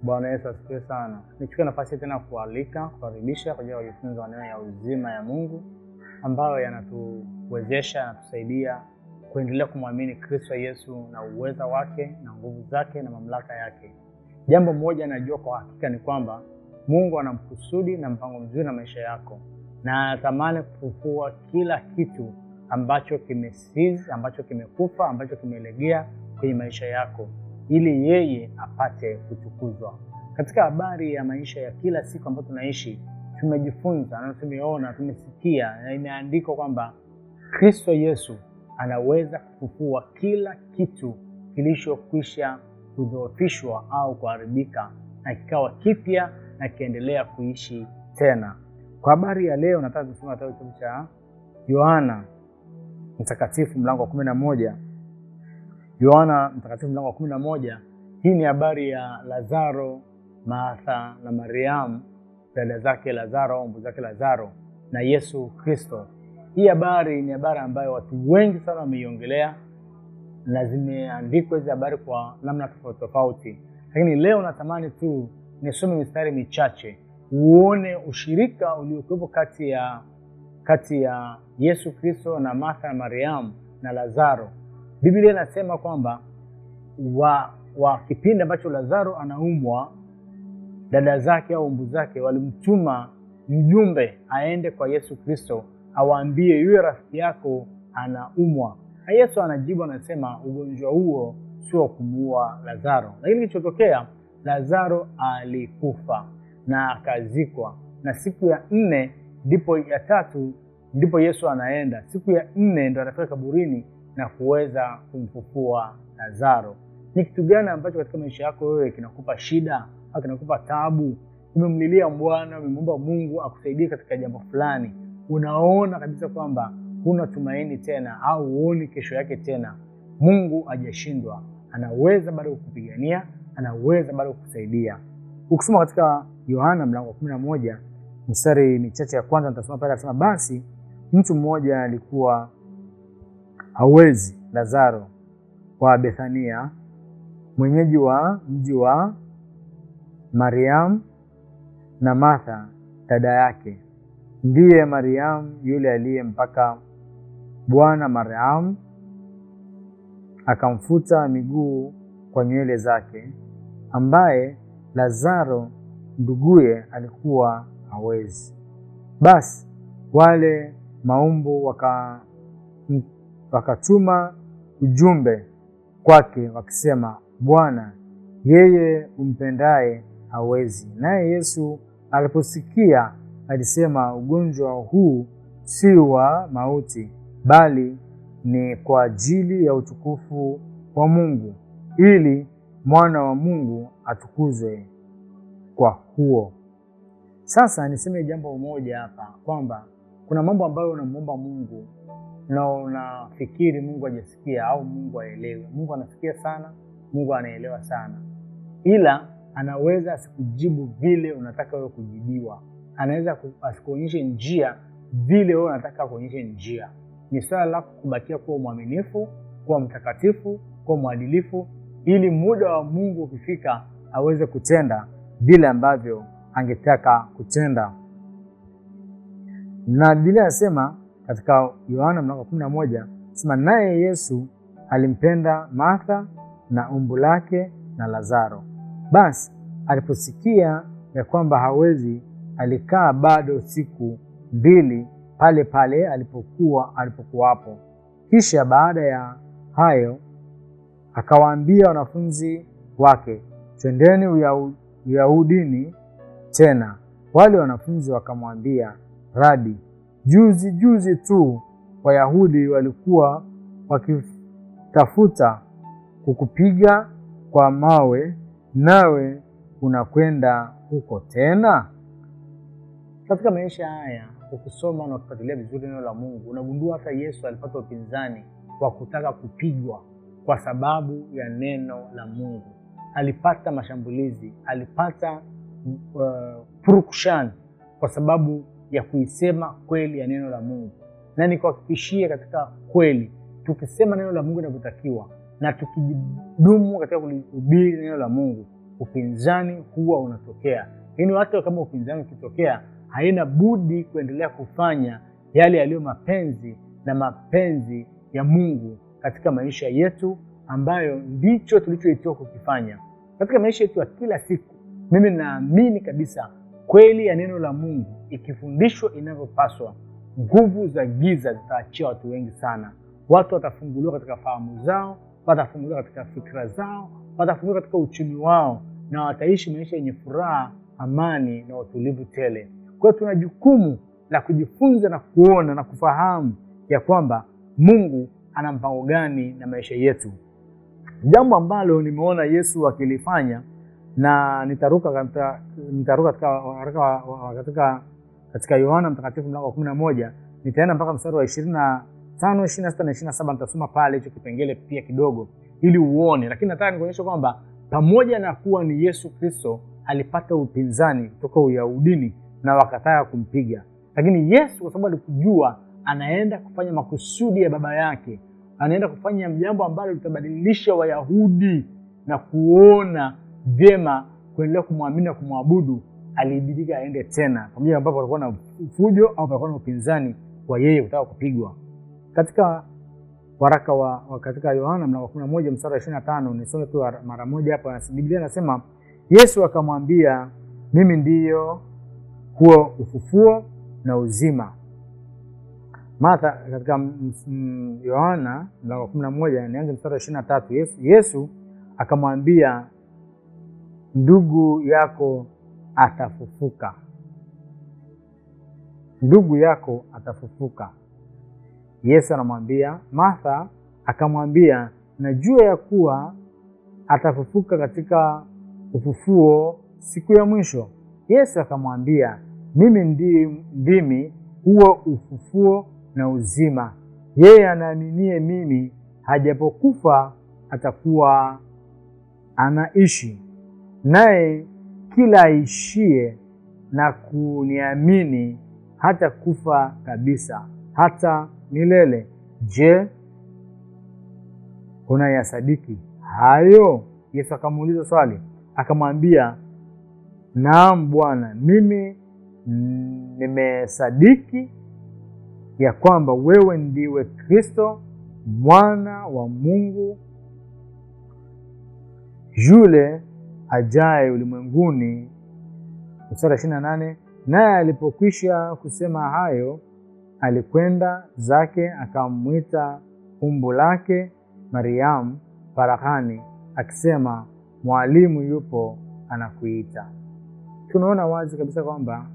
Bwana Yesu asifiwe sana. Nichukue nafasi tena kualika, kukaribisha kwa ajili ya kujifunza maneno ya uzima ya Mungu ambayo yanatuwezesha, yanatusaidia kuendelea kumwamini Kristo Yesu na uweza wake na nguvu zake na mamlaka yake. Jambo moja najua kwa hakika ni kwamba Mungu ana mkusudi na mpango mzuri na maisha yako, na anatamani kufufua kila kitu ambacho kimesizi, ambacho kimekufa, ambacho kimelegea kwenye maisha yako, ili yeye apate kutukuzwa. Katika habari ya maisha ya kila siku ambayo tunaishi, tumejifunza na tumeona, tumesikia na imeandikwa kwamba Kristo Yesu anaweza kufufua kila kitu kilichokwisha kudhoofishwa au kuharibika na kikawa kipya na kiendelea kuishi tena. Kwa habari ya leo nataka kusoma kitabu cha Yohana Mtakatifu mlango wa 11. Yohana Mtakatifu mlango wa 11. Hii ni habari ya Lazaro, Martha na Mariamu, dada zake Lazaro, mbu zake Lazaro na Yesu Kristo. Hii habari ni habari ambayo watu wengi sana wameiongelea na zimeandikwa hizi habari kwa namna tofauti tofauti. Lakini leo natamani tu nisome mistari michache uone ushirika uliokuwepo kati ya Yesu Kristo na Martha na Mariamu na Lazaro. Biblia inasema kwamba wa kipindi ambacho Lazaro anaumwa, dada zake au mbu zake walimtuma mjumbe aende kwa Yesu Kristo awaambie yule rafiki yako anaumwa. Na Yesu anajibu anasema ugonjwa huo sio kumuua Lazaro. Lakini kilichotokea, Lazaro alikufa na akazikwa. Na siku ya nne ndipo ya tatu ndipo Yesu anaenda. Siku ya nne ndo anafika kaburini na kuweza kumfufua Lazaro. Ni kitu gani ambacho katika maisha yako wewe kinakupa shida au kinakupa taabu? Umemlilia Bwana, umemwomba Mungu akusaidie katika jambo fulani, unaona kabisa kwamba huna tumaini tena au huoni kesho yake tena. Mungu hajashindwa, anaweza bado kukupigania, anaweza bado kukusaidia. Ukisoma katika Yohana mlango wa 11 mstari michache ya kwanza nitasoma pale, anasema basi mtu mmoja alikuwa hawezi, Lazaro wa Bethania, mwenyeji wa mji wa Mariamu na Martha dada yake. Ndiye Mariamu yule aliye mpaka Bwana Mariamu akamfuta miguu kwa nywele zake, ambaye Lazaro nduguye alikuwa hawezi. Basi wale maumbu wakatuma ujumbe kwake wakisema, Bwana, yeye umpendaye hawezi. Naye Yesu aliposikia alisema, ugonjwa huu si wa mauti, bali ni kwa ajili ya utukufu wa Mungu, ili mwana wa Mungu atukuzwe kwa huo. Sasa niseme jambo moja hapa kwamba kuna mambo ambayo unamuomba Mungu na unafikiri Mungu hajasikia au Mungu haelewi. Mungu anasikia sana, Mungu anaelewa sana. Ila anaweza asikujibu vile unataka wewe kujibiwa. Anaweza asikuonyeshe njia vile wewe unataka kuonyeshe njia. Ni swala la kubakia kuwa mwaminifu, kuwa mtakatifu, kuwa mwadilifu, ili muda wa Mungu ukifika aweze kutenda vile ambavyo angetaka kutenda. Na Biblia inasema katika Yohana mlango 11, sema naye Yesu alimpenda Martha na umbu lake na Lazaro. Basi aliposikia ya kwamba hawezi, alikaa bado siku mbili pale pale alipokuwapo. Kisha baada ya hayo akawaambia wanafunzi wake, twendeni Uyahudini tena. Wale wanafunzi wakamwambia, Rabi, juzi juzi tu Wayahudi walikuwa wakitafuta kukupiga kwa mawe, nawe unakwenda huko tena? Katika maisha haya, ukisoma na kufuatilia vizuri neno la Mungu, unagundua hata Yesu alipata upinzani wa kutaka kupigwa kwa sababu ya neno la Mungu. Alipata mashambulizi, alipata purukushani kwa sababu ya kuisema kweli ya neno la Mungu. Na nikuhakikishie katika kweli, tukisema neno la Mungu inavyotakiwa na tukidumu katika kulihubiri neno la Mungu, Upinzani huwa unatokea. Yaani hata kama upinzani ukitokea, haina budi kuendelea kufanya yale yaliyo mapenzi na mapenzi ya Mungu katika maisha yetu, ambayo ndicho tulichoitiwa kukifanya katika maisha yetu ya kila siku. Mimi naamini kabisa kweli ya neno la Mungu ikifundishwa inavyopaswa, nguvu za giza zitaachia watu wengi sana. Watu watafunguliwa katika fahamu zao, watafunguliwa katika fikra zao, watafunguliwa katika uchumi wao, na wataishi maisha yenye furaha, amani na utulivu tele. Kwa hiyo tuna jukumu la kujifunza na kuona na kufahamu ya kwamba Mungu ana mpango gani na maisha yetu. Jambo ambalo nimeona Yesu akilifanya, na nitaruka katika Yohana Mtakatifu mlango wa 11, nitaenda mpaka mstari wa 25, 26 na 27. Nitasoma pale hicho kipengele pia kidogo ili uone, lakini nataka nikuonyeshe kwamba pamoja na kuwa ni Yesu Kristo alipata upinzani kutoka Uyahudini na wakataka kumpiga, lakini Yesu kwa sababu alikujua anaenda kufanya makusudi ya Baba yake, anaenda kufanya jambo ambalo litabadilisha Wayahudi na kuona vyema kuendelea kumwamini na kumwabudu, alibidika aende tena, pamoja ambapo alikuwa na fujo au alikuwa na upinzani wa yeye kutaka kupigwa. Katika waraka wa katika Yohana mlango wa 11 mstari wa 25, nisome tu mara moja hapa. Biblia inasema Yesu akamwambia, mimi ndiyo huo ufufuo na uzima. Martha, katika Yohana mlango wa 11 nianze mstari wa 23, Yesu akamwambia, ndugu yako atafufuka. Ndugu yako atafufuka. Yesu anamwambia Martha, akamwambia, najua ya kuwa atafufuka katika ufufuo siku ya mwisho. Yesu akamwambia, mimi ndimi huo ufufuo na uzima. Yeye anaaminie mimi, hajapokufa atakuwa anaishi. Naye kila aishie na kuniamini hata kufa kabisa, hata milele. Je, unayasadiki hayo? Yesu akamuuliza swali, akamwambia, naam Bwana, mimi nimesadiki ya kwamba wewe ndiwe Kristo mwana wa Mungu, yule ajaye ulimwenguni. Mstari 28, naye alipokwisha kusema hayo, alikwenda zake akamwita umbu lake Mariamu farahani, akisema, mwalimu yupo anakuita. Tunaona wazi kabisa kwamba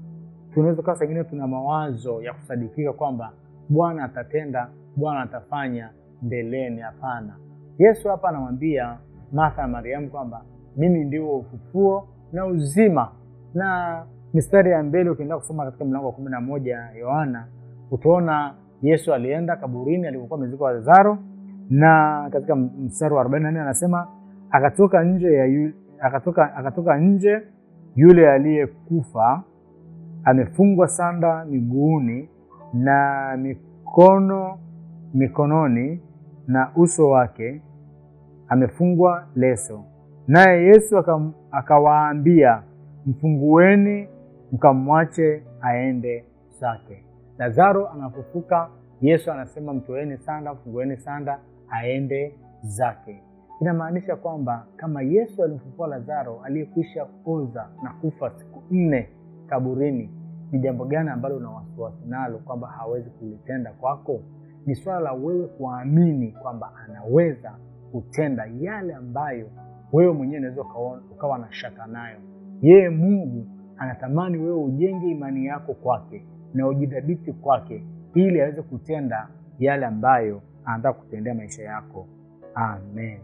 tunaweza kuwa saa ingine tuna mawazo ya kusadikika kwamba Bwana atatenda, Bwana atafanya mbeleni. Hapana. Yesu hapa anamwambia Martha na Mariamu kwamba mimi ndio ufufuo na uzima. Na mistari ya mbele ukienda kusoma katika mlango wa 11 Yohana, utaona Yesu alienda kaburini alipokuwa amezikwa Lazaro, na katika mstari wa 44 anasema akatoka nje yule aliyekufa, amefungwa sanda miguuni na mikononi na uso wake amefungwa leso. Naye Yesu akawaambia, mfungueni mkamwache aende zake. Lazaro anafufuka, Yesu anasema mtoeni sanda, fungueni sanda, aende zake. Inamaanisha kwamba kama Yesu alimfufua Lazaro aliyekwisha oza na kufa siku 4 kaburini, ni jambo gani ambalo una wasiwasi nalo kwamba hawezi kulitenda kwako? Ni swala la wewe kuamini kwamba anaweza kutenda yale ambayo wewe mwenyewe unaweza ukawa na shaka nayo. Yeye Mungu anatamani wewe ujenge imani yako kwake na ujidhabiti kwake, ili aweze kutenda yale ambayo anataka kutendea maisha yako. Amen.